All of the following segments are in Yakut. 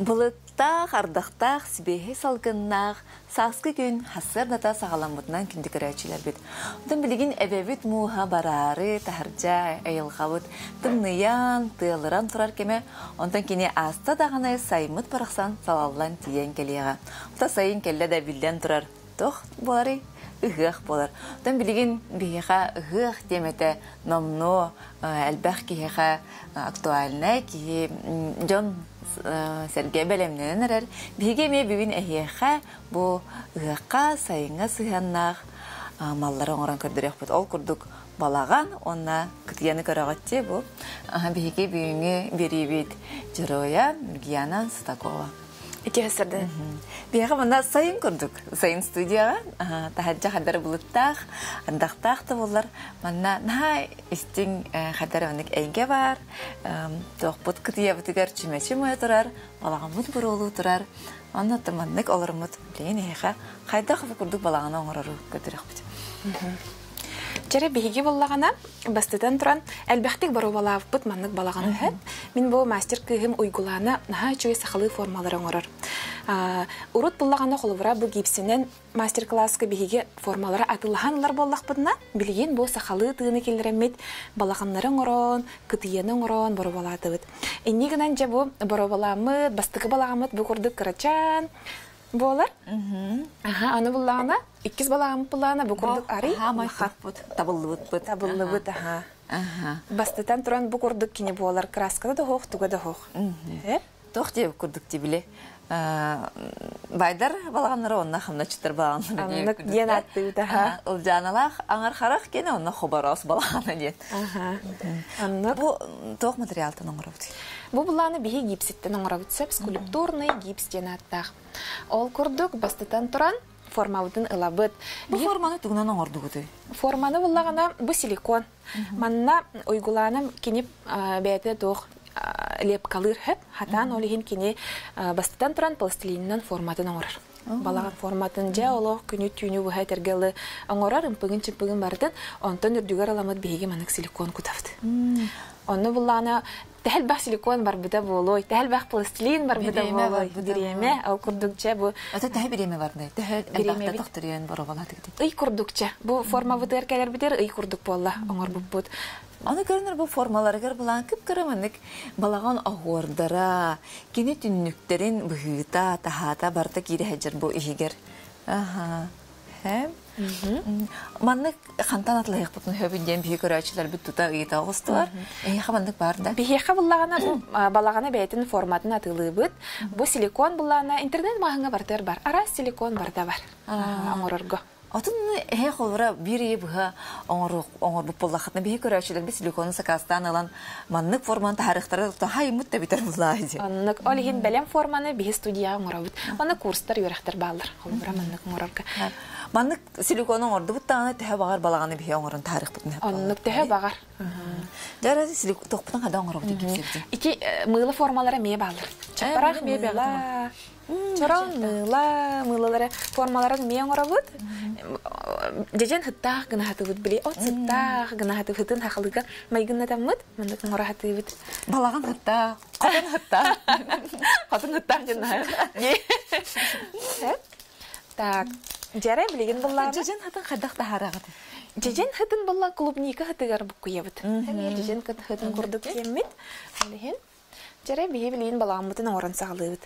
Былыттаах, ардахтаах, сибиэһэй салгыннаах сааскы күн сарсыардата саҕаламмытынан күндү көрөөччүлэрбит. Онтон билигин эбэбит мууһа бараары, таһырдьа айылҕабыт тымныйан, тыалыран турар кэмэ, онтон кини ааста даҕаны сайыммыт барахсан салаллан тиийэн кэлиэҕэ. Оттон сайын кэллэ да биллэн турар, туох буоларый? Ыһыах буолар. Оттон билигин биһиэхэ ыһыах тиэмэтэ номнуо элбэх киһиэхэ актуальнай, киһи дьон сэргэ бэлэмнэнэн эрэр. Биһиги эмиэ бүгүн эһиэхэ бу ыһыахха сайыҥҥа сыһыаннаах маллары оҥорон көрдөрүөхпүт. Ол курдук балаҕан уонна кытыйаны көрөҕүт дии бу. Биһиги бүгүҥҥү биэриибит дьоруойа Нургияна Сутакова. Ити сырды. Биһиэхэ манна сайын курдук. Сайын студияҕа таһырдьа хардары былыттаах, ардахтаах да буоллар, манна наһаа истиҥ хардары маннык эйгэ баар. Туохпут кытыйабытыгар чүмэчи мойо турар, балаҕаммыт буруолуу турар. Онно маннык олоруммут билигин эһиэхэ хайдах бу курдук балаҕаны оҥорору көрдөрүөхпүт. Чэрэ биһиги буллаҕына, бастатан туран, элбэхтик боруобалаабыппыт маннык балаҕан үһү. Мин бу мастер кыыһым Уйгулаана наһаа үчүгэй сахалыы формалары оҥорор. Урут буллаҕына холобура бу гипсинэн мастер-класска биһиги формалары атылаһан ылар буоллахпытына, билигин бу сахалыы тыыны киллэрэммит балаҕаннары оҥорон, кытыйаны оҥорон боруобалаатыбыт. Инньэ гынан дьэ бу боруобалааммыт, бастакы балаҕаммыт бу курдук кырачаан буолар. Аха, аны буллаҕына иккис балаҕаммыт буллаҕына бу курдук арый улахан. Табыллыбыппыт. Табыллыбыт, аха. Бастатан туран бу курдук кини буолар краската да оһох, туга да оһох. Туох диэбит курдук тибили Байдар балаҕаннара онно хамначчыттар балаҕаннара Аннык диэн ааттыыбыт аха. Ылдьааналаах аҥар харах киэнэ онно хобороос балаҕана диэн. Аннык. Бу туох материалтан оҥоробут? Бу былааны биһи гипситтэн оҥоробут сөп скульптурный гипс диэн ааттаах. Ол курдук бастатан туран формабытын ылабыт. Бу форманы тугунан оҥордугутуй? Форманы буллаҕына бу силикон. Манна уйгулааным кини бэйэтэ туох лепкалыыр хөп. Хатаан ол иһин кини бастатан туран пластилинынан форматын оҥорор. Балаҕан форматын дьэ олох күнү-түүнү быһа этэргэ ылы оҥорор ымпыгын-чымпыгын барытын онтон үрдүгэр ыламмыт биһиги маннык силикон кутабыт. Онно буллаҕына тэһэлбэх силикон барбыта буолуой, тэһэлбэх пластилин барбыта буолуой, бириэмэ ол курдук чэ бу Ата төһө бириэмэ бардай? Төһө элбэхтэ тохторуйан боробалаатыгыт? Ый курдук чэ. Бу формабытыгар кэлэрбитигэр ый курдук буолла оҥорбуппут. Аны көрүнэр бу формаларыгар былаан кып-кыра маннык балаҕан оһуордара, кини түннүктэрин быһыыта, таһаата барыта киирэ сылдьар бу иһигэр. Аха. Маннык хантан атылаһыахпытын сөбүн диэн биһи көрөөччүлэрбит тута ыйыта оҕустулар. Эһиэхэ маннык баар да? Биһиэхэ буллаҕына бу балаҕана бэйэтин форматын атыылыыбыт. Бу силикон буллаҕына интернет маҕаһыыҥҥа барытыгар бар. Араас силикон барыта бар оҥорорго. Атын эһэ холобура биир ыйы быһа оҥорбут буоллаххытына биһи көрөөччүлэрбит силикону сакаастаан ылан маннык форманы таһаарыахтара хайыммыт да бүтэр буллаа дии. Оннук. Ол иһин бэлэм форманы биһи студияҕа оҥоробут. Онно курстар, үөрэхтэр бааллар. Холобура маннык оҥорорго. Маннык силикону оҥордубут даҕаны төһө баҕар балаҕаны биһи оҥорон таһаарыахпытын сөп. Оннук төһө баҕар. Дьэ силик тохпутун хада оҥоробут иккисирдин. Ити мыыла формалара эмиэ бааллар. Чаппараах мыыла, Чороон мыыла, мыылалары формаларын эмиэ оҥоробут. Дьэдьэн сыттаах гына хатыбыт били от сыттаах гына хатыбыт сытын хахалыга майгыннатаммыт маннык оҥоро хатыыбыт. Балаҕан сыттаах, хотон сыттаах. Хотон сыттаах диэн наһаа. Так, дьэрэ билигин буллаҕына. Дьэдьэн хатын хайдах таһаараҕыт? Дьэдьэн хытын булла клубника хытыгар буккуйабыт. Эмиэ дьэдьэн хытын курдук диэммит. Ол иһин Дьэрэ биһи билигин балаҕаммытын оҥорон саҕалыыбыт.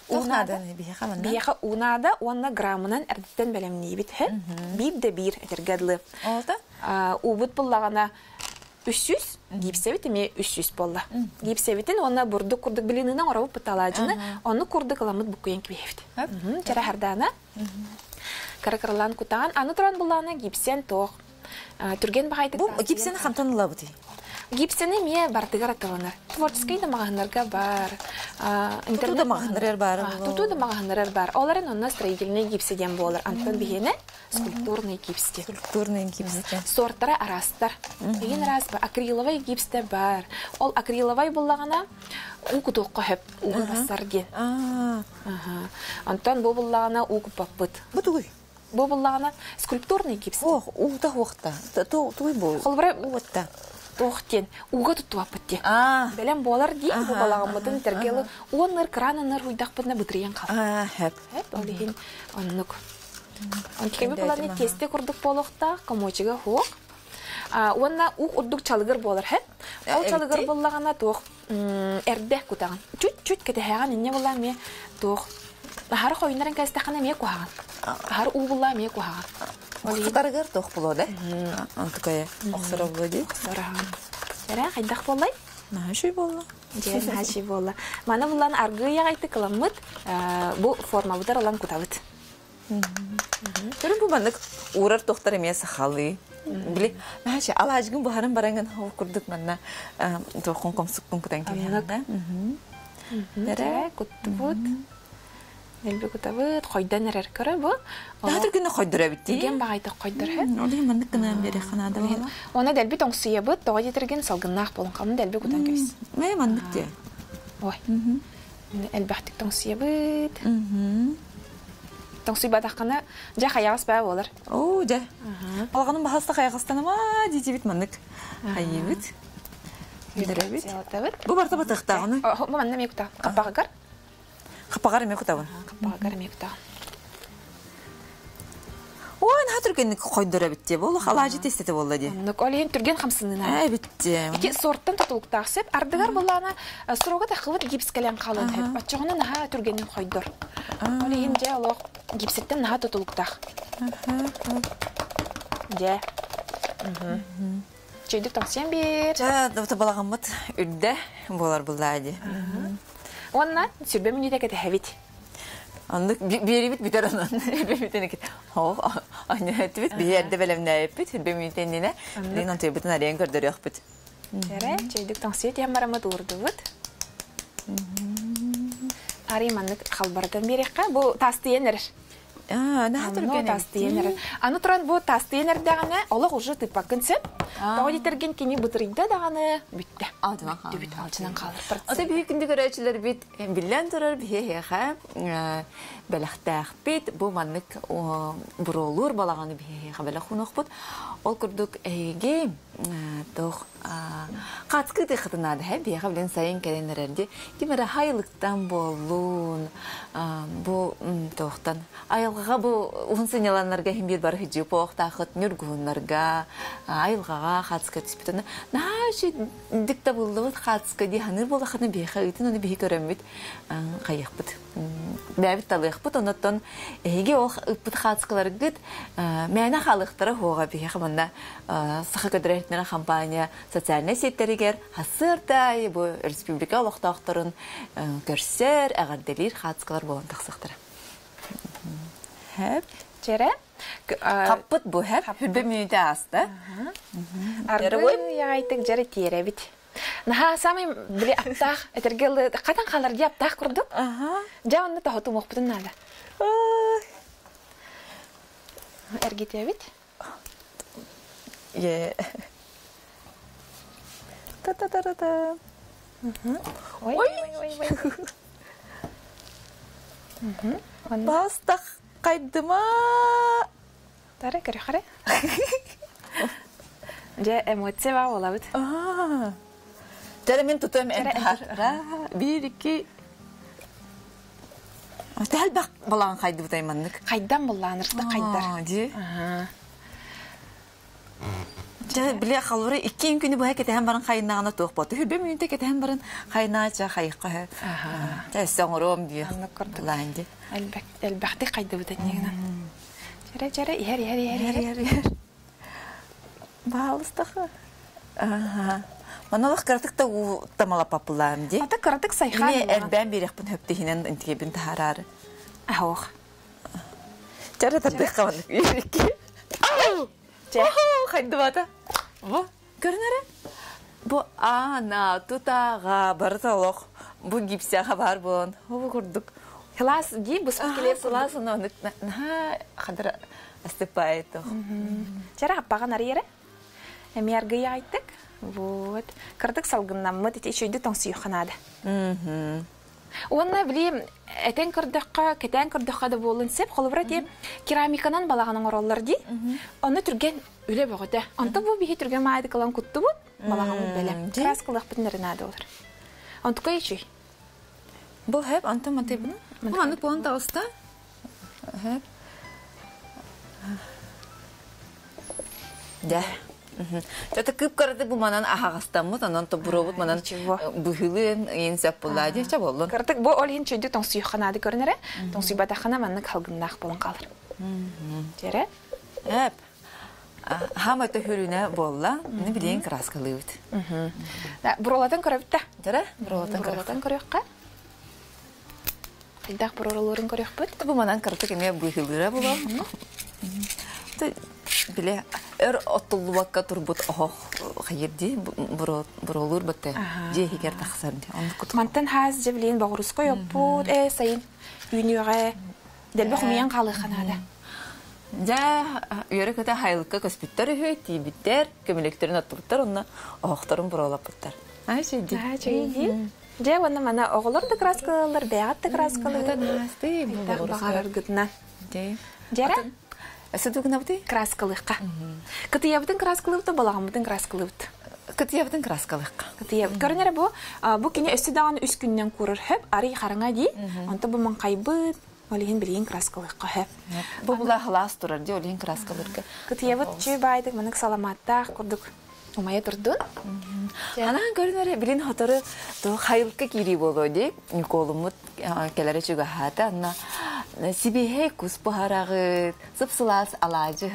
Туох нааданы биһиэхэ манна? Биһиэхэ уу наада уонна граммынан эрдэттэн бэлэмниибит. Биир да биир этэргэ дылы. Олта? Уубут буллаҕына 300, гипсэбит эмиэ 300 буолла. Гипсэбитин уонна бурдук курдук билинынан оҥоробут быталаадьыны, онну курдук ыламмыт буккуйан кэбиһэбит. Чэрэ хардаана. Кыра-кыралаан кутаҕын. Аны туран буллаҕына гипсен туох Түргэн баҕайытык Бу гипсени хантан ылабытый? Гипсени эмиэ барытыгар атыланар. Творческий да маҕаһыннарга бар. Тутуу да маҕаһыннарар бар. Тутуу да маҕаһыннарар бар. Оларын онно строительный гипси диэн буолар. Антон биһиэнэ скульптурный гипс диэн. Скульптурный гипс диэн. Сортара араастар. Игин араас бар. Акриловай гипс да бар. Ол акриловай буллаҕына уу кутуохха хөп. Ууга бассар диэн. Онтон бу буллаҕына уу куппаппыт. Бу тугуй? Бу буллаҕына скульптурный гипс. Ох, уута хуохта. Тугуй бу? Холобура, Уотта. Туох диэн ууга туттубаппыт диэн. Бэлэм буолар дии бу балаҕаммытын тергелы уоннар крананнар хуйдахпытына бытырыйан хаалар. Хэп. Хэп ол иһин оннук. Онтукеби буланы тесте курдук буолуохтаах, комочига хуох. Уонна ук урдук чалыгыр буолар хэп. Ол чалыгыр буллаҕына туох эрдэ кутаҕын. Чуть-чуть кэтэһэҕин инньэ була эмиэ туох аһары хойуннаран кэстэххинэ эмиэ куһаҕан. Аһары уу булла эмиэ куһаҕан. Кутарыгар туох буолуо да? Онтукайа охсоро буолуо дии. Охсораҕын. Эрэ хайдах буоллай? Наһаа үчүгэй буолла. Дьэ, наһаа үчүгэй буолла. Маны булан аргыый аҕайты кыламмыт бу формабытар ылан кутабыт. Көрүн бу маннык уурар туохтар эмиэ сахалыы. Били, наһаа алаадьыгын буһарын бараҥын ол курдук манна туоххун комсуккун кутан кэбиһэҕин да. Эрэ куттубут. Элби кутабыт, хойдон эрэр көрө бу. Наһаа түргэнник хойдор эбит дии. Түргэн баҕайытык хойдор һэ. Ол иһин маннык гынан биэриэххэ наада буолла. Уонна дэлби тоҥсуйабыт, тоҕо диэтэргин салгыннаах буолун халын дэлби кутан кэбис. Мэ маннык диэ. Ой. Элбэхтик тоҥсуйабыт. Тоҥсуйбатаххына, дьэ хайаҕас баа буолар. Оо, дьэ. Балаҕаным баһаста хайаҕастанама диэтибит маннык. Хайыыбыт. Билэрэбит. Бу барыта батыахтааҕыны. Бу манна эмиэ кутаҕын. Хаппаҕыгар. Хаппаҕар эмиэ кутабын. Хаппаҕыгар эмиэ кутаҕын. Ой, наһаа түргэнник хойдор эбит дии. Бу олох алаадьы тиэстэтэ буолла дии. Оннук ол иһин түргэн хамсаныы Эбит дии. Ити сорттан тутулуктаах сөп. Ардыгар буллаана срога таххыбыт гипс кэлэн хаалан сөп. Оччоҕуна наһаа түргэнник хойдор. Ол иһин дьэ олох гипситтэн наһаа тутулуктаах. Дьэ. Чөйдүк тоҥсуйан биэр. Чэ, балаҕаммыт үрдэ буолар буллаа дии. Уонна сүрбэ мүнүүтэ кэтэһэбит. Оннук биэрибит бүтэр онон бүтэн Онньоһөттүбүт биһи эрдэ бэлэмнээбиппит сүрбэ мүнүүтэ иннинэ билигин онтуйбутун арыйан көрдөрүөхпүт. Эрэ чэйдик тоҥсуйа тиһэн бараммыт уурдубут. Арый маннык халбарытан биэриэххэ бу таастыйан эрэр. Наһаа түргэн таастыйан эрэр. Аны туран бу таастыйан эрдэҕинэ олох уже тыыппаккын сөп. Тоҕо диэтэргин кини бытырыйда даҕаны бүттэ. Алдьанан Бүттүбүт алдьанан хаалар. Ата биһи күндү көрөөччүлэрбит биллэн турар биһиэхэ бэлэхтээхпит. Бу маннык буруолуур балаҕаны биһиэхэ бэлэх уунуохпут. Ол курдук эһиги туох хаацкы тыаххытын наада һэ биһиэхэ билин сайын кэлэн эрэр дии. Ким эрэ хайылыктан буоллун бу туохтан айылҕаҕа бу уһун сынньаланнарга иһин биир бары хыдьыы буолуохтааххыт ньургуһуннарга айылҕаҕа хаацка түспүт наһаа үчүгдүк табыллыбыт хаацка дии саныыр буоллаххына биһиэхэ ыытын ону биһи көрөммүт хайыахпыт бэйэбит талыахпыт оннуттан эһиги ол ыппыт хаацкаларгыт мээнэ хаалыахтара суоҕа биһиэхэ манна саха көдөрөһүтүнэн компания социальнай сиэттэригэр сарсыарда аайы бу республика олохтоохторун көрсөр эҕэрдэлиир хаацкалар буолан тахсыахтара Хэп. Чэрэ. Хаппыт бу хэп. Хүрбэ мүнүүтэ ааста. Аргы яайтык жары тиэрэбит. Наһаа самый били аптаах этэргэ хатан хаалар дии аптаах курдук. Дьэ онно тоһутумуохпутун наада. Эргитэбит. Е. Та-та-та-та-та. Ой, ой, ой, ой. Бастах хайдыма. Тары көрөхөрө. Дьэ эмоция баа буолабыт. Тәрэ мин тутуом эн Биир, икки. Тәһэлбэх балаҕан хайдыбытай маннык. Хайдан буллаанырта хайдар. Дии. Дьэ, били халвары иккиэн күнү быһа кэтэһэн баран хайыннаҕына туох буолта. Хүрбэ мүнүүтэ кэтэһэн баран хайынаа ча хайыхха үһү. Чэ, өссө оҥоруом дии. Оннук курдук. Лаан дии. Элбэхтик хайдыбыт иннигинэн. Чэрэ, чэрэ, иһэр, иһэр, иһэр, иһэр. Иһэр, иһэр. Баалыстаха. Аха. Манна кыратык да уу тамалапаппылаам дии. Ата кыратык сайхаан. Мин эрбээн биэриэхпин хөптиһинэн интигибин таһараары. Аһоох. Чара тардыахха маннык үөрүкки. Чэ. Хайдыбата. Бу көрүнэрэ. Бу аана тутааҕа барыта олох бу гипсяха баар буолан бу курдук. Сылаас дии быспыт килиэп сылаас ону наһаа хадара астыппаайытох. Чара аппаҕын арыйара. Эмиэ аргыйаайтык. Вот. Кыратык салгыннаммыт ити үчүгэйдик тоҥсуйуохха наада. Уонна били этэн көрдөххө, кэтээн көрдөххө да буолун сөп. Холобура ти керамиканан балаҕан оҥороллор дии. Онно түргэн үлэ бөҕөтө. Онто бу биһи түргэн маайдык ылан куттубут. Балаҕаммыт бэлэм. Краскалыахпытын эрэ наада болар. Онтука ичүй. Бу хэп антон матыбын. Бу маннык буолан таҕыста. Хэп. Дэ. Чата кып карады бу манан аһаҕастаммыт, онон тобуруобут манан быһыылыын ыйын сөп буллаа дии ча боллун. Кыртык бу ол иһин чөйдү тоҥсуйуохха наада көрүнэрэ. Тоҥсуйбатаххына маннык халгыннаах буолан хаалар. Дьэрэ. Эп. Хаама төһүрүнэ буолла. Мин билигин краскалыыбыт. Буролатын көрөбүт да. Дьэрэ, буролатын Буролатын көрүөххэ. Хайдах буролуурун көрүөхпүт. Бу манан кыртык эмиэ быһыылыыра буолуо. Биле өр оттуллубакка турбут оһох хайыр дии буролуур бытты дьиэ иһигэр тахсар дии. Мантан хаас дьэ билигин боҕуруска оппут ээ сайын үүнүөҕэ дэлби хомуйан хаалыахха наада. Дьэ, үөрэ-көтө хайылыкка көспүттэр үһү, тиийбиттэр, көмүлүктэрин оттубуттар, онно оһохторун буруолаппыттар. Наһаа үчүгэй. Наһаа үчүгэй. Дьэ, уонна мана оҕолор да краскалыыллар, бэйэҕит да краскалыыллар. Баҕараргытынан. Дьэрэ? Өссө тугунабытый? Краскалыахха. Кытыйабытын краскалыыбыт, балаҕаммытын краскалыыбыт. Кытыйабытын краскалыахха. Кытыйабыт. Көрөн эрэ бу, бу кини өссө даҕаны үс күнүнэн куурар хөп, арый хараҥа дии. Онто бу маҥхайбыт, ол иһин билигин краскалыахха хөп. Бу була халаас турар дии, ол иһин краскалыырга. Кытыйабыт чүй баайдык манык саламааттаах курдук умайа турдун. Анаан көрүн эрэ билин хотору хайылка киирии буолуо дии. Ньукуолуммут кэлэрэ чугаһаата. Онно сибиэһэй кус буһараҕыт, сып-сылаас алаадьы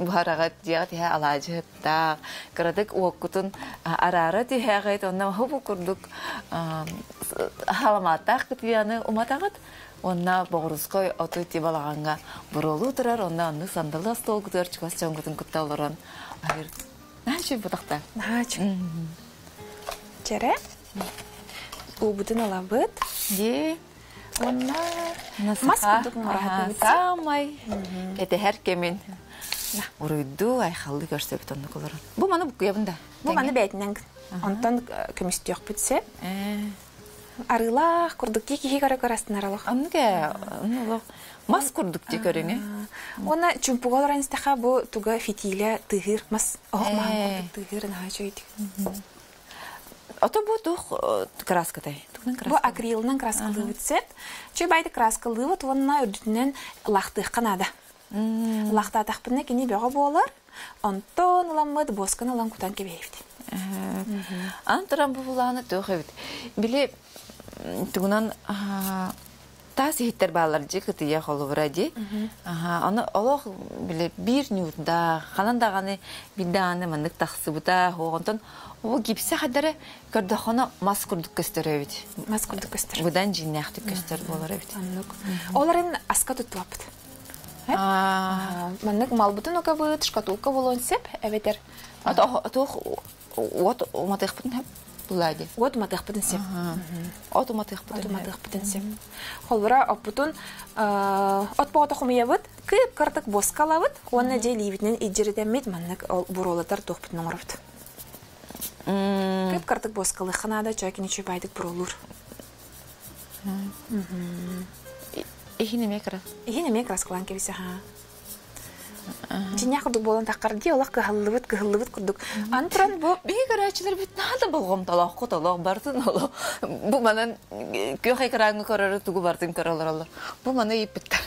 буһараҕыт, дьиэҕэ түһэ алаадьыһыттаах, кыратык уоккутун араара түһэҕит, онно бу курдук халамааттаах кытыйаны уматаҕыт. Уонна боҕурускай оту ити балаҕаҥҥа буруолуу турар, онно оннук сандалы остуолгутугар чугас дьоҥҥутун кытта олорон аһыыр. Наһаа үчүгэй бутахта. Наһаа үчүгэй. Чэрэ. Уубутун ылабыт. Дии. Уонна мас курдук мураһатыбыт. Саамай этэһэр кэмин уруйдуу айхаллыы көрсөбүт оннук олорон. Бу маны буккуйабын да. Бу маны бэйэтинэн онтон көмүстүөхпүт сеп. Арыылаах курдук дии киһи көрө көрөстүнэр олох. Оннук ээ, олох мас курдук дии көрүҥэ. Уонна чумпуга олорон истэхэ бу туга фитиилэ тыыһыыр мас оһох маһын курдук тыыһыыр наһаа үчүгэйдик. Ото бу туох краскатай? Бу акрилынан краскалыыбыт сеп. Чүй байды краскалыыбыт уонна үрдүтүнэн лахтыахха наада. Лахтаатахпына кини бөҕө буолар. Онтон ыламмыт буосканы ылан кутан кэбиһэбит. Ан туран бу булааны туох эбит. Били тугунан таас иһиттэр бааллар дьи кытыйа холобура ди. Аны олох били биир ньуурдаах, ханан даҕаны биир даҕаны маннык тахсыбыта, онтон ол гипсэ хадары көрдөххүнэ мас курдук көстөр эбит. Мас курдук көстөр. Быдан дьиҥнээхтик көстөр буолар эбит. Оннук. Оларын аска туттубаппыт. Маннык малбытын укабыт, шкатулка буолуон сөп, эбэтэр Туох уот уматыахпытын сөп булаа дии. Уот уматыахпытын сөп. От уматыахпытын От уматыахпытын сөп. Холбура оппутун от боҕото хомуйабыт, кып-кырдык буоска ылабыт уонна дьэ илиибитинэн илдьиритэммит маннык буруолатар туохпутун оҥоробут. Кып-кырдык буоскалыахха наада, чой кини чуйбайдык буруолуур. Иһин эмиэ кыра. Иһин эмиэ краскалаан кэбисэ аhaa. Дьиҥнээх курдук буолан таххар дии олох кыһаллыбыт, кыһыллыбыт курдук. Аны туран бу Биһи көрөөччүлэрбит наһаа да болҕомтолооххут олох бартын олох бу манан күөх экраҥҥа көрөрү тугу бартын көрө олороллор. Бу маны ыйыппыттар.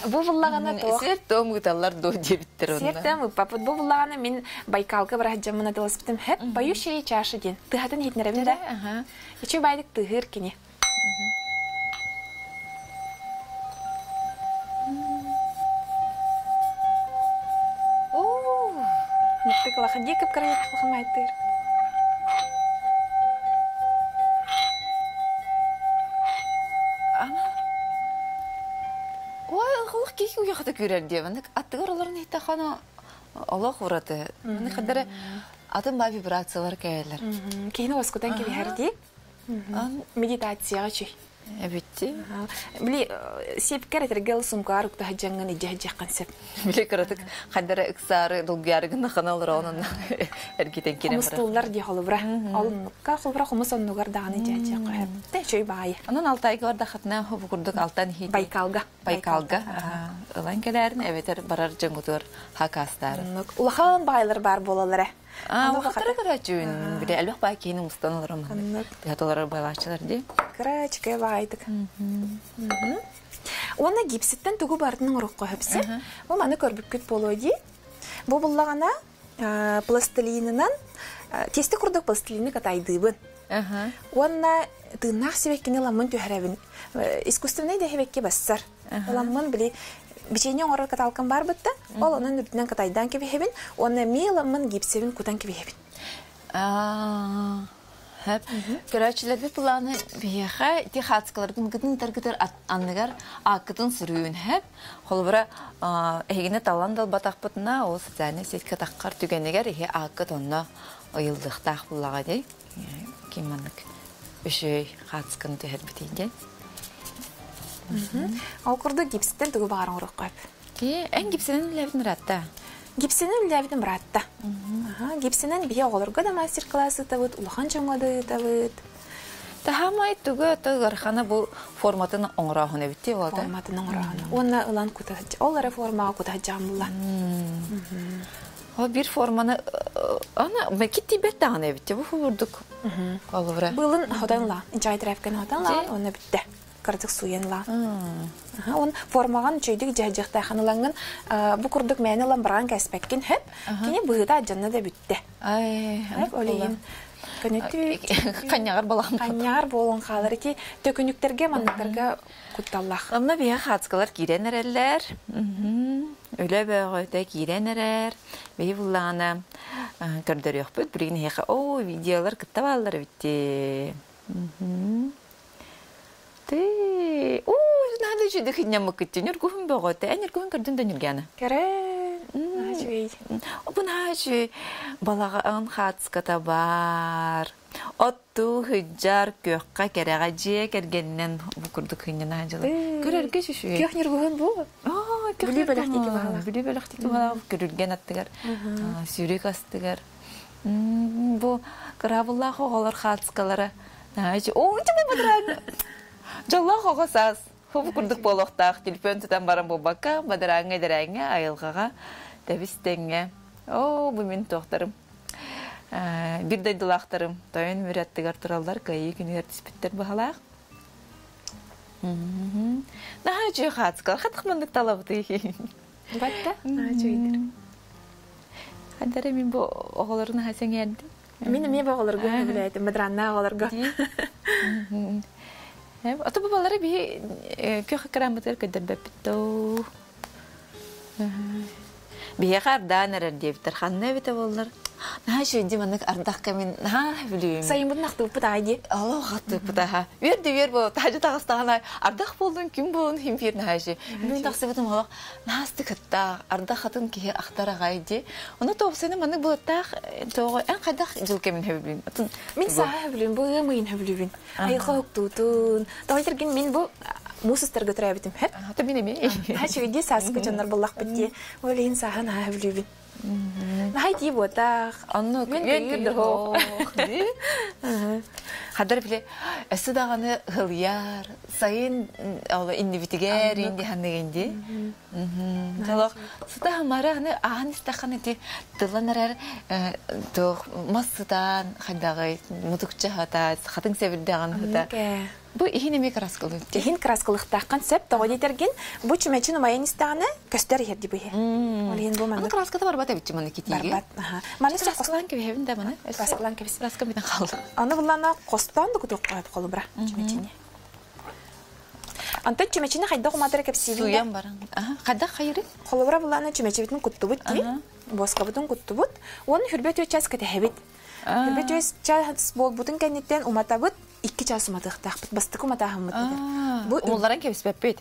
Бу буллаҕына туох? Сиэр-туом ыыталлар дуо диэбиттэр онно. Сиэр-туом ыыппаппыт. Бу буллаҕына мин Байкалга бараһдьаммын атыласпытым. Хэп, поющая чаша диэн. Тыһатын иһитинэрэбин да. Үчүгэй баайдык тыаһыыр кини. Мыттык лахадии кып-кыра лахамайтыыр. Ана Ой, олох киһи уйахата күүрэр диэбин. Аттыгар олорон иһиттэххэ олох ураты. Хадары атын баа вибрациялар кэлэллэр. Киһини уоскутан кэбиһэр дии. Медитацияҕа чүй. Эбитти. Били сиэпкэр этэргэ ыл сумкаар уктаһыдьаҥҥын идьэһдьэххин сөп. Били кыратык хандара ыксаары долгуйаары гыннахына олороон эргитен кирен Хомус туллар дии холобура. Ол оннукка холобура хомус оннугар даҕаны идьэһдьэххэ сөп. Тэ чүй баайы. Онон Алтайга бардахатына бу курдук алтан иһит. Байкалга. Байкалга ылан кэлээрин эбэтэр барар дьоҥҥутугар хакаастаарын. Улахан баайлар баар буолаллар. Аа, хатара көрөөчүүн биле элбэх бай киһини мустан олором. Тыһатылар байлааччылар ди. Кыра чыкай баайдык. Уонна гипситтен тугу бардын оҥорукка хөпсө. Бу маны көрбүккүт буолуо дии. Бу буллаҕына пластилинынан тесте курдук пластилины катайдыыбын. Уонна тыыннаах сибэккини ламмын түһэрэбин. Искусственный да сибэкки бассар. Ламмын били бичиэнньэ оҥорор каталкам баар бытта. Ол онон үрдүнэн катайдаан кэбиһэбин. Уонна эмиэ ламмын гипсэбин кутан кэбиһэбин. Көрөөччүлэрбит былааны биһиэхэ ити хаацкаларгын гытын ытаргытыр анныгар ааккытын суруйун хэп. Холобура, эһигини талан далбатахпытына, ол социальнай сетька таххар түгэнигэр иһи ааккыт онно ыйыллыахтаах буллаҕа дии. Ким маннык үчүгэй хаацканы түһэрбитий диэн. Ол курдук гипситтэн тугу баҕар оҥоруохха сөп. Эн гипсинэн үлэлээбитин ыраатта? Гипсинэн үлэлээбитим ыраатта. Гипсинэн биһи оҕолорго да мастер-класс ыытабыт, улахан дьоҥҥо да ыытабыт. Таһаамай тугу ыарахана бу форматын оҥорооһун эбит дии ол Форматын оҥорооһун. Уонна ылан кута ол эрэ формаҕа кута сылдьаҕын Ол биир форманы ана киттийбэт даҕаны эбит бу курдук. Холобура. Быылын хотон ла, инчай тряпканы хотон ла, уонна бүтте. Кырдык суйан ла. Он формаҕан үчүйдүк дьаһдьахтаахан ылаҥҥын бу курдук мээнэ ылан бараан кэспэккин хөп. Кини быһыыта адьанна да бүттэ. Ай, ол иһин көнөтү ханньаҕар балаҕан ханньаҕар буолан хаалар ити төкүнүктэргэ манныктарга кутталлаах. Онно биһи хаацкалар киирэн эрэллэр. Үлэ бөҕөтө киирэн эрэр. Биһи буллаҕына көрдөрүөхпүт. Билигин эһиэхэ оо видеолар кытта бааллар эбит. Ты оо надо үчүгэй хинняммыккыт ньургуһун бөҕөтө. Эн ньургуһун көрдүн да Ньургана? Кэрэ. Үчүгэй. Бу үчүгэй балаҕан хаацката баар. Оттуу сылдьар күөххэ кэрэҕэ дьиэ кэргэнинэн бу курдук хынньана дьылы. Көрөргө үчүгэй. Күөх ньургуһун бу. Бүлүү бөлөх диэки баҕалаах. Бүлүү бөлөх диэки баҕалаах көрүлгэн аттыгар, сүүрүк астыгар. Бу кыраабыллаах оҕолор хаацкалара. Оо, Дьоллоох оҕо саас. Бу курдук буолуохтаах түлпүөн тутан баран буолбакка, бадарааҥҥа эдэрээҥҥэ айылҕаҕа тэбис тэҥҥэ. Оо, бу мин туохтарым. Биир дойдулаахтарым тойон мүрү аттыгар тураллар, кыайыы күнүгэр түспүттэр быһалаах. Наһаа үчүгэй хаацкалар, хатых маннык талабытый. Батта, наһаа үчүгэйдэр. Хадара мин бу оҕолору наһаа сэҥээрдим. Мин эмиэ бу оҕолорго сөбүлээтим, бадраннаах оҕолорго. Ото бу балары биһи күөх экранбытыгар көрдөрбөппүт доо. Биһиэхэ ардаан эрэр диэбиттэр. Ханна эбитэ буоллар? Наһаа үчүгэй маннык ардах кэмин наһаа бүлүүм. Сайыммытын ахтыбыппыт аай дии. Олох ахтыбыппыт аха. Үөр да үөр буолуо. Таһдьа таҕыстаҕына ардах буоллун, күн буоллун иһин биир наһаа үчүгэй. Бүгүн тахсыбытым олох наһаа астык ардах хатын киһи ахтар аҕай дии. Ону тоопсайны маннык былыттаах тоҕо эн хайдах дьыл кэмин хөбүлүүн? Атын Мин сааһы хөбүлүүн, бу ыам ыйын хөбүлүүбүн. Айылҕа уһуктуутун. Тоҕо этэргин мин бу муус устарга төрөөбүтүм хөп. Ата мин эмиэ. Наһаа үчүгэй дии сааскы дьоннор буллахпыт дии. Ол иһин сааһы наһаа хөбүлүүбүн. Наһаа итии буотах. Оннук Үөн үөн көйүүр көйүүр дии. Хадар бile өссө даҕаны ылыйар, сайын ол иннибитигэр инди ханныгын дии. Толох сыта хамара аны аан истэххин ити тыллан эрэр туох мас сытаан хайдаҕый мутукча хата хатыҥ сэбирдэҕин сыта. Бу иһин эмиэ краскалыы. Иһин краскалыхтааххын сөп тоҕо диэтэргин бу чүмэчин умайан истэҕинэ көстөр иһэр ди бу иһи. Ол иһин бу Аны маннык краската барбат эбит маны китиигэ. барбат. Маны краскалаан кэбиһэбин да маны. Краскалаан кэбис. Краска бүтэн хаалла. Аны буллана хостоон да кутуохха холобура чүмэчини. Онтон чүмэчини хайдах уматара кэпсиибин Суйан баран. Хайдах хайыры? Холобура буллана чүмэчибитин куттубут дии. Буоскабытын куттубут. Уонна хүрбэ түө час кэтэһэбит. Хүрбэ түө час буолбутун кэнниттэн уматабыт. 2 час уматыахтаахпыт. Бастакы уматааһыммыт. Бу умулларан кэбиспэппит.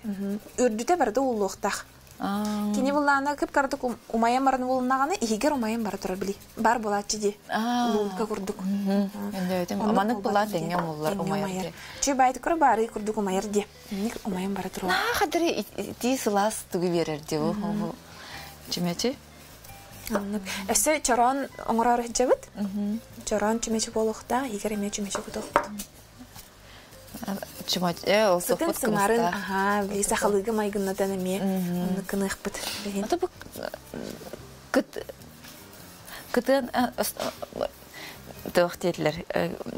Үрдүтэ барыта ууллуохтаах. Кини буллаана кып-кыратык умайан баран булуннаҕына иһигэр умайан бара турар били. Бар буолааччы дии. Луунка курдук. Маннык буллаан тэҥҥэ умуллар умайар. Чүй баайты баары курдук умайар дии. Инник умайан бара турар. Наһаа хадары итии сылаас тугу биэрэр дии бу. Чүмэчи? Өссө чороон оҥорор сылдьабыт. Чороон чүмэчи буолуохтаах, иһигэр эмиэ чүмэчи кутуохпут. Чүмэчи, ол Сытын сымарын, аха, били сахалыыга майгыннатан эмиэ оннук гыныахпыт. Ата бу кыт Кытыан туох диэтилэр,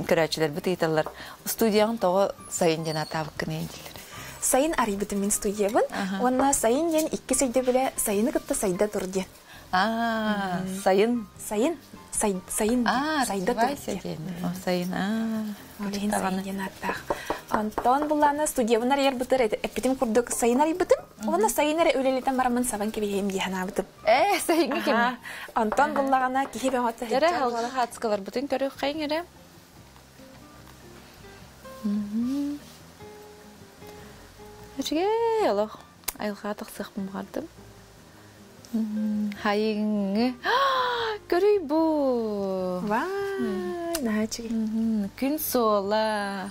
көрөөччүлэрбит ыйыталлар, студияҕын тоҕо сайын диэн аатаабыккыный дииллэр. Сайын арыйбытым мин студиябын. Уонна сайын диэн иккис өйдөбүлэ сайыны кытта сайда тур диэн. Аа, сайын. Сайын. Сайын. Сайда тур диэн. Сайын. Аа. Ол иһин сайын диэн ааттаах. Онтон буллаана студиябын арыйарбытыр эппитим курдук сайын арыйбытым. Уонна сайын эрэ үлэлэтэн бараммын сабан кэбиһиэм дии санаабытым. Ээ, сайыҥҥы ким? Онтон буллаҕына киһи бөҕөтө Эрэ халга хаацкаларбытын көрүөххэйиҥ эрэ. Үчүгэй олох. Айылҕаҕа тахсыахпын баҕардым. Хайыҥҥы көрүй бу. Вай, наһаа үчүгэй. Күн суола.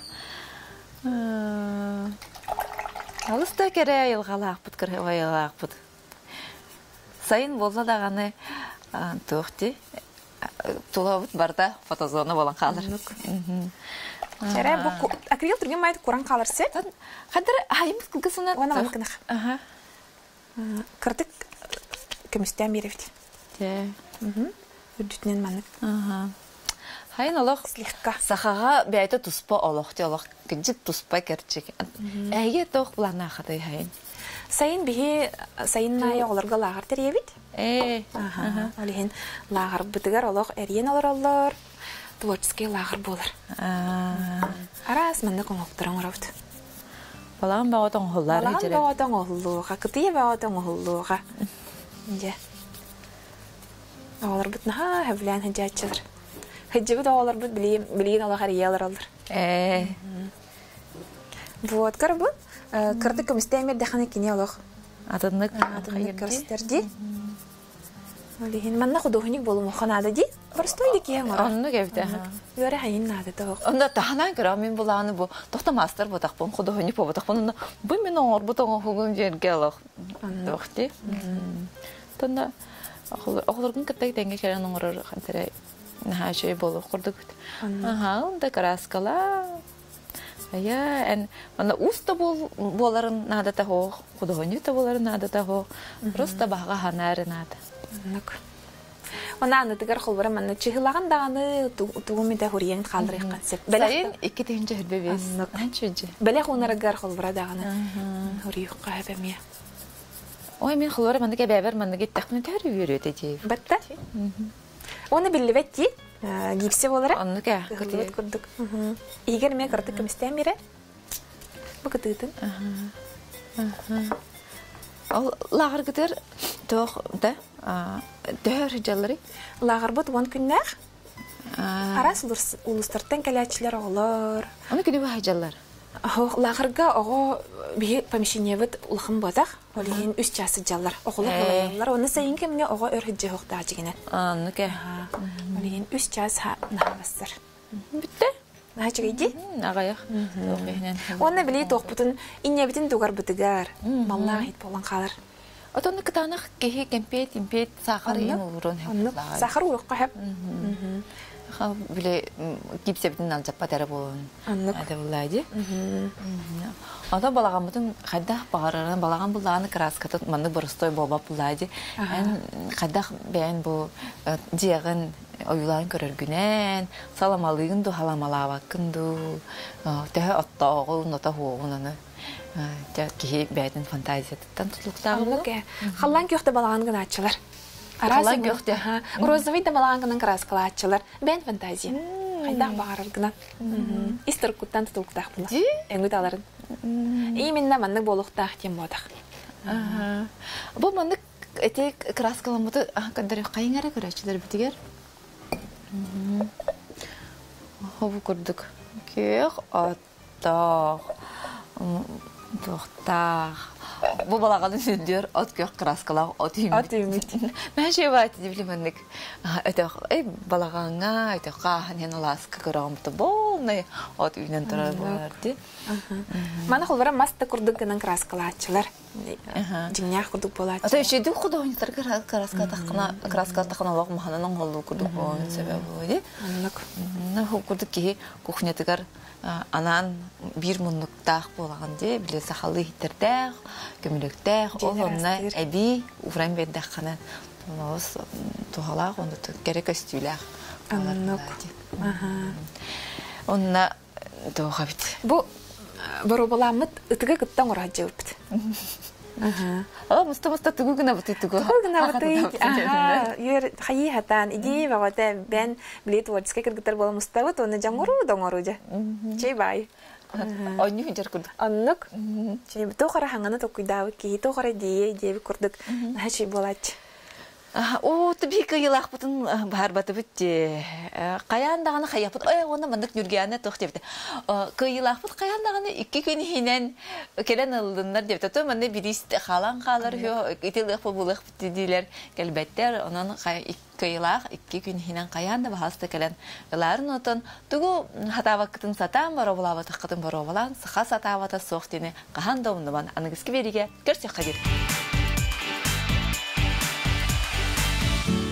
Алыс да кэрэ айылҕалаахпыт, кырһыайылаахпыт. Сайын буолла даҕаны туох дии тулабыт барыта фотозона буолан хаалар. Чэрэ бу акрил түргэн майт куран хаалар сеп. Хадыр айыммыт кылгасынан. Уонна маннык гынах. Кырдык көмүстээн биэрэбит. Те. Үрдүтүнэн маннык. Хайын олох слегка. Сахаҕа бэйэтэ туспа олох, олох кырдьык туспа кэрчик. Эһиги туох планнаахатай хайын? Сайын биһи сайын аайы оҕолорго лааҕыр тэрийэбит. Ээ. Ол иһин лааҕырбытыгар олох эрийэн олороллор. Творческий лааҕыр буолар. Араас маннык оҥоһуктары оҥоробут. Балаҕан бөҕөтө оҥоһуллар. Балаҕан бөҕөтө оҥоһуллуоҕа, кытыйа бөҕөтө оҥоһуллуоҕа. Дьэ. Оҕолорбут наһаа сөбүлээн сылдьааччылар. Сылдьыбыт оҕолорбут билигин билигин олох эрийэ олороллор. Ээ. Вот көрбүн. Кырдык көмүстээн биэрдэххинэ кини олох атыннык атыннык көрүстэр дии. Ол иһин манна художник буолумуохха наада дии. Простой да киһи оҥорор. Оннук эбит. Үөрэх эйин наада тоҕо. Онно таһынан көрө мин булааны бу тохто мастер ботахпын художник буолбатахпын онно бу мин оҥорбут оҥоһугум диэргэ олох туох дии. Тонна оҕолоргун кытта тэҥҥэ кэлэн оҥорор хантара наһаа үчүгэй буолуох курдук. Аха, да краскала Айа, эн манна уус да буоларын наадата суох, худуоһунньук да буоларын наадата суох, просто баҕа санаары наада. Оннук. Она анытыгар холбора манна чыһылаҕын даҕаны тугум этэ хуриен хаалларыаххын сөп. Сайын 2025. Анчыджы. Бэлэх уунарыгар холбора даҕаны хуриюхха хэп эмиэ. Ой, мин холбора маннык эбээбэр маннык иттэхпинэ төһө үөрүө этэ дии. Батта. Оны биллибэт дии. Гипсе буолара. Оннук ээ. Кыһыллыбыт курдук. Иһигэр эмиэ кыратык көмүстээн биэрэр. Бу кытыытын. Ол лааҕыргытыгар туох да төһө сылдьалларый? Лааҕырбыт 10 күннээх. Араас улуустартан кэлээччилэр оҕолор. Аны күнү быһа сылдьаллар. Лааҕырга оҕо биһи помещениебыт улахан буотах. Ол иһин үс чаас сылдьаллар. Оҕолор кылайаллар. Уонна сайын кэмҥэ оҕо өр сылдьыһыахтаах дьигинэн. Оннук ээ. Ол иһин үс чаас наһаа бассар. Бүттэ. Наһаа үчүгэй дии. Аҕыйах. Уонна били туохпутун инньэбитин тугарбытыгар маллаах иһит буолан хаалар. Отон кытаанах киһи кэмпиэт, импиэт, саахар иһин уурун Оннук. Сахар ууруохха сөп. Били кипсэбитин алдьаппат эрэ буолун. Оннук. Это булла дии. Ото балаҕаммытын хайдах баҕарарынан балаҕан буллаҕына краскатын маннык боростой буолбат буллаа дии. Эн хайдах бэйэн бу дьиэҕин ойуулаан көрөргүнэн саламалыыгын дуу халамалаабаккын дуу төһө оттооҕун ото хуоҕун аны киһи бэйэтин фантазиятыттан тутулуктааҕы Оннук ээ. Халлаан күөх да балаҕан гынааччылар. Халлаан күөх да. Розовый да балаҕан гынан краскалааччылар. Бэйэн фантазия. Хайдах баҕарар гынан. Ис туруккуттан тутулуктаах була. Өҥүт аларын. Именно маннык буолуохтаах диэн буотах. Бу маннык эти краскаламмыты көрдөрү хайың эрэ көрөөччүлэрбитигэр. Хобу курдук. Күөх оттоох, туохтаах. Бу балаҕаны сүндүөр от күөх краскалаах от үүммүт. От үүммүт. Мәши баати дибли маннык өтөх балаҕаҥҥа өтөх хааһын иһэн алааска көрөҕүм полный от үүнэн турар буолар дии. Маны холбора мас да курдук гынан краскалааччылар. Дьиҥнээх курдук буолааччы. Ата үчүйдүк художниктарга краскатаххына краскатаххына олох маханан оҥоһуллуу курдук буолуон сөбө буолуо дии. Оннук. Курдук киһи кухнятыгар анаан биир муннуктаах буолаҕын дии, били сахалыы иһиттэрдээх, көмүлүктээх, ол онно эбии ууран биэрдэххинэ. Олус туһалаах, онно кэрэ көстүүлээх. Оннук. Онна туох эбит. Бу боруобаламмыт ытыгы кытта оҥоро сылдьыбыппыт. О, муста-муста тугу гынабытый тугу? Тугу гынабытый? Аха, үөр хайыы хатаан идея бөҕөтө бэн били творческай кыргыттар буола мустабыт уонна дьоҥоруу доҥоруу дьэ. Чэй баай. Онньу сылдьар курдук. Оннук. Чэй туох эрэ хаҥаны толкуйдаабыт киһи туох эрэ идея диэбит курдук наһаа чэй буолааччы. Оо, биһи кыйылаахпытын баһарбатыбыт дии. Хайаан даҕаны хайаппыт. Ой, уонна маннык Ньургиана туох диэбитэ. Кыйылаахпыт хайаан даҕаны икки күн иһинэн кэлэн ыллыннар диэбитэ. То манна бириис хаалан хаалар үһү, ити ылыахпыт булыахпыт диилэр кэлбэттэр. Онон кыйылаах икки күн иһинэн хайаан да баһаста кэлэн ылаарын отон тугу хатаабаккытын сатаан боробулаабатаххытын боруобалаан саха сатаабата суох диэни хаһан да умнубан аныгыскы биэриигэ көрсүөххэ диир.